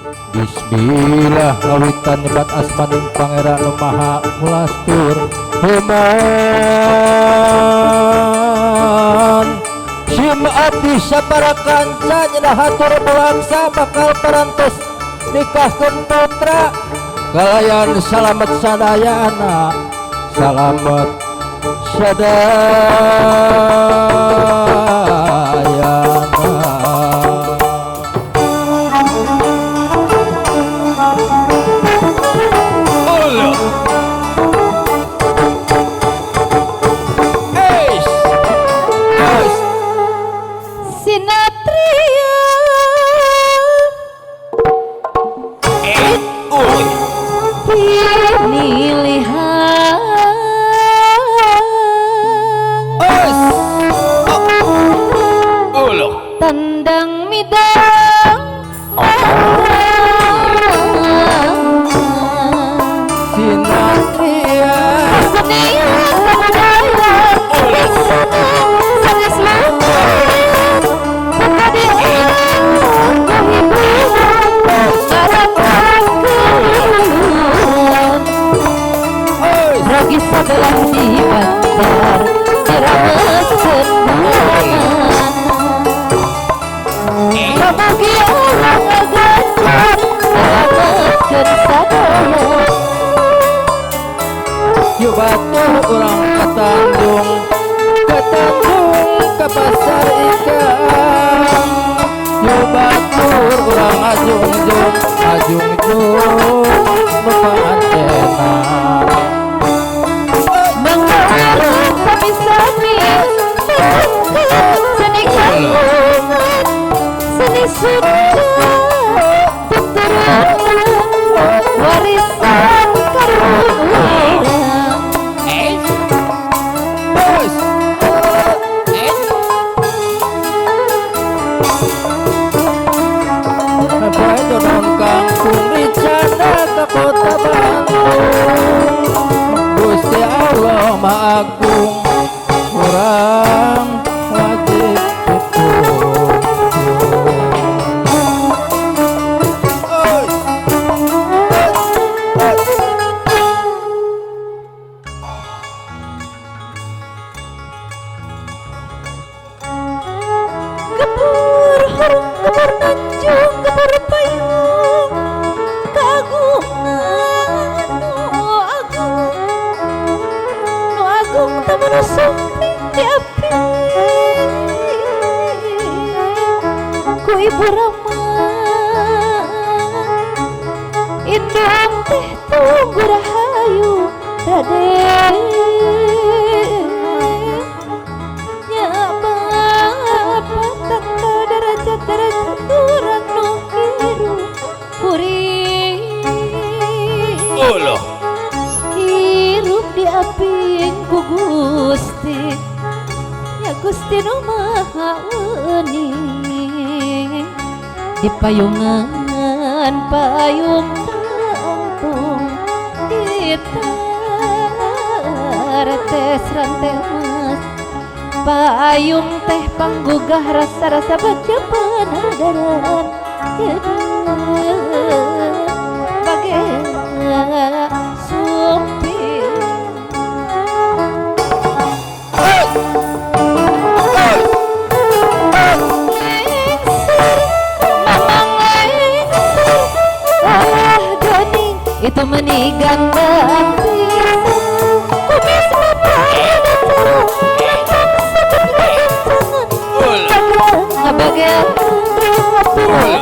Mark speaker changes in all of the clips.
Speaker 1: Bismillah ngawitan nyebat asmaning Pangeran Nu Maha Welas tur Human. Sim abdi sapara kanca nyedah hatur bangsa bakal parantos nikahkeun putra kalayan salamet sadayana, salamet sadayana.
Speaker 2: Sinatria pinilihan tandang midang
Speaker 1: Sinatria
Speaker 2: kesenian budaya sanes lumayan pekadian kehiburan ngarapakeun ragi sabelah di banjar dirameskeun bulangan kamugi urang ngaganjar ngalametkeun sadaya.
Speaker 1: Yuk batuh urang ka Tanjung, ka Tanjung ka pasar ikan. Yuk batur urang ajungjung, ajungjung nu pangantena.
Speaker 2: Mangga sami-sami seni kampungan, seni Sunda tuturunan warisan karuhun urang.
Speaker 1: Bae dodon kangkung dicanda ka kota Bandung. Gusti Allah Maha Agung, urang wajib dipunjung.
Speaker 2: Gebur hurung gebur nanjung gebur payung kagungan nu agung, nu agung tamun sumping di api ku ibu rama indung teh tunggu rahayu Raden nya bapak tangga derajat derajat urang nu hirup kuring hirup di aping ku Gusti ya Gusti nu Maha Wening di payungan payung tangtung tes rantai emas payung teh panggugah rasa-rasa baca penadaran bagai sumping. Lengser, mamang lengser, alah gening itu menigandang pisan kumis bapak cara lempang sebut kekencangan bagian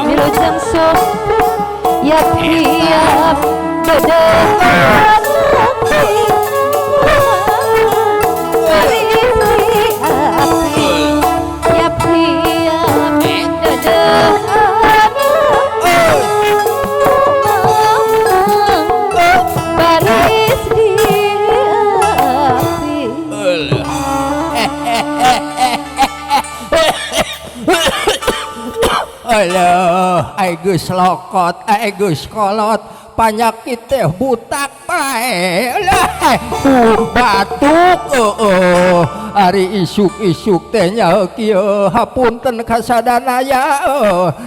Speaker 2: milujeng sumping yap hiap dedehan baris di api yap hiap dedehan baris di api.
Speaker 1: Alah, ai geus lokot, ai geus kolot, panyakit teh butak bae lah batuk ari isuk-isuk teh nya kieu hapunten kasadanaya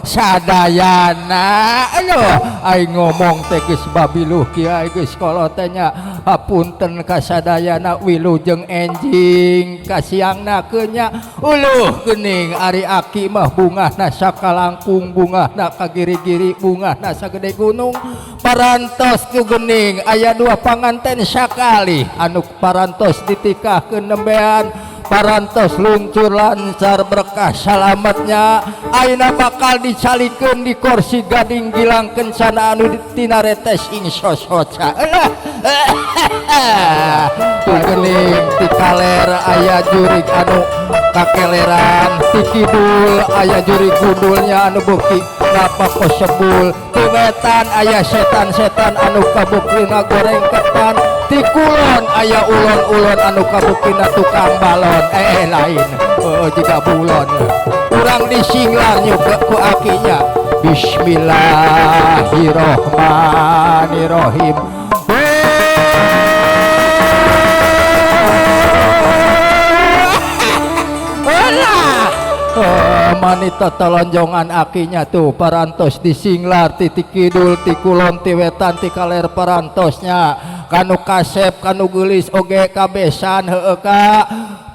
Speaker 1: sadayana aduh aing ngomong teh geus babiluh kieu aing geus kolot teh nya hapunten kasadayana wilujeng enjing kasiangna keun nya uluh geuning ari aki mah bungahna sakalangkung bungahna kagiri-giri bungahna sagede gunung parantos ku geuning aya dua panganten sakali anu parantos ditikahkeun nembean parantos luncur lancar berkah salametnya ayeuna bakal dicalikeun di kursi gading gilang kencana anu tinaretes ing sosoca tuh geuning ti kaler aya jurig anu kakeleran ti kidul aya jurig gundulnya anu beuki napakosebul ti wetan aya setan-setan anu kabuklina goreng ketan ti kulon aya ulon-ulon anu kabuktina tukang balon lain jika bulon urang disinglar nyuka ku akinya bismillahirrohmanirrohim. Manita telonjongan akinya tuh parantos disinglar ti kidul ti kulon ti wetan ti kaler parantosnya kanu kasep kanu geulis oge kabesan heueuh ka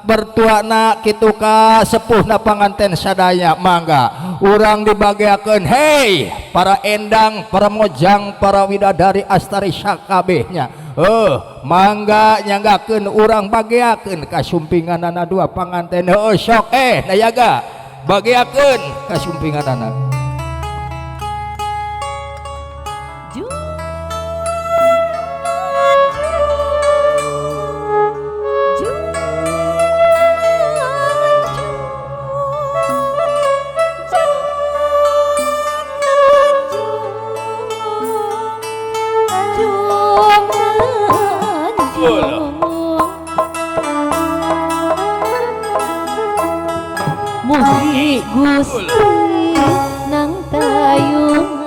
Speaker 1: bertuana kitu ka sepuhna panganten sadaya mangga urang dibageakeun hei para endang para mojang para widadari astari sakabehnya mangga nyanggakeun urang bageakeun kasumpinganana dua panganten heueuh sok nayaga bageakeun kasumpinganana.
Speaker 2: Mugi Gusti nang tayungan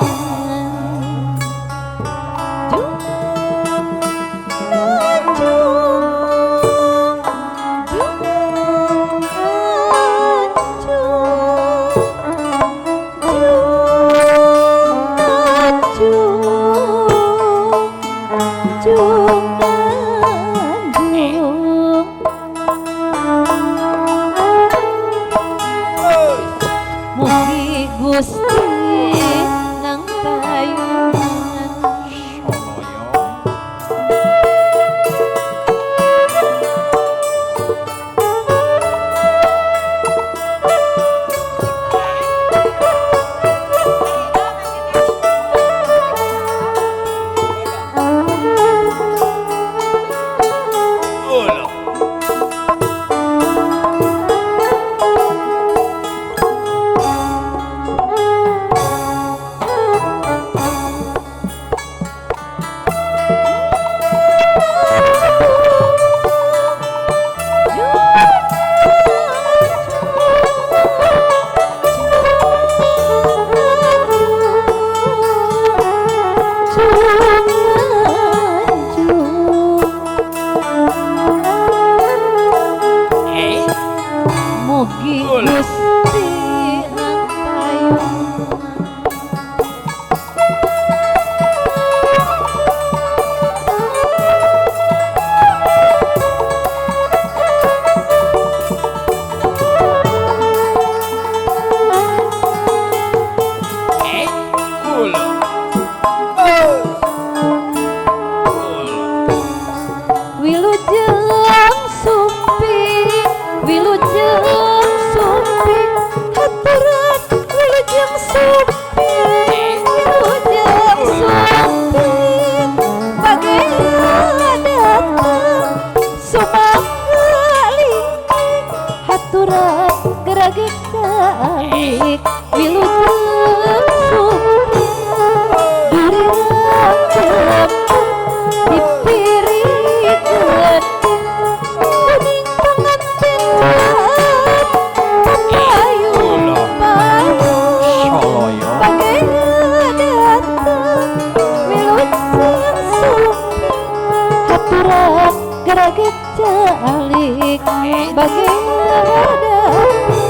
Speaker 2: Cantik bagai ada.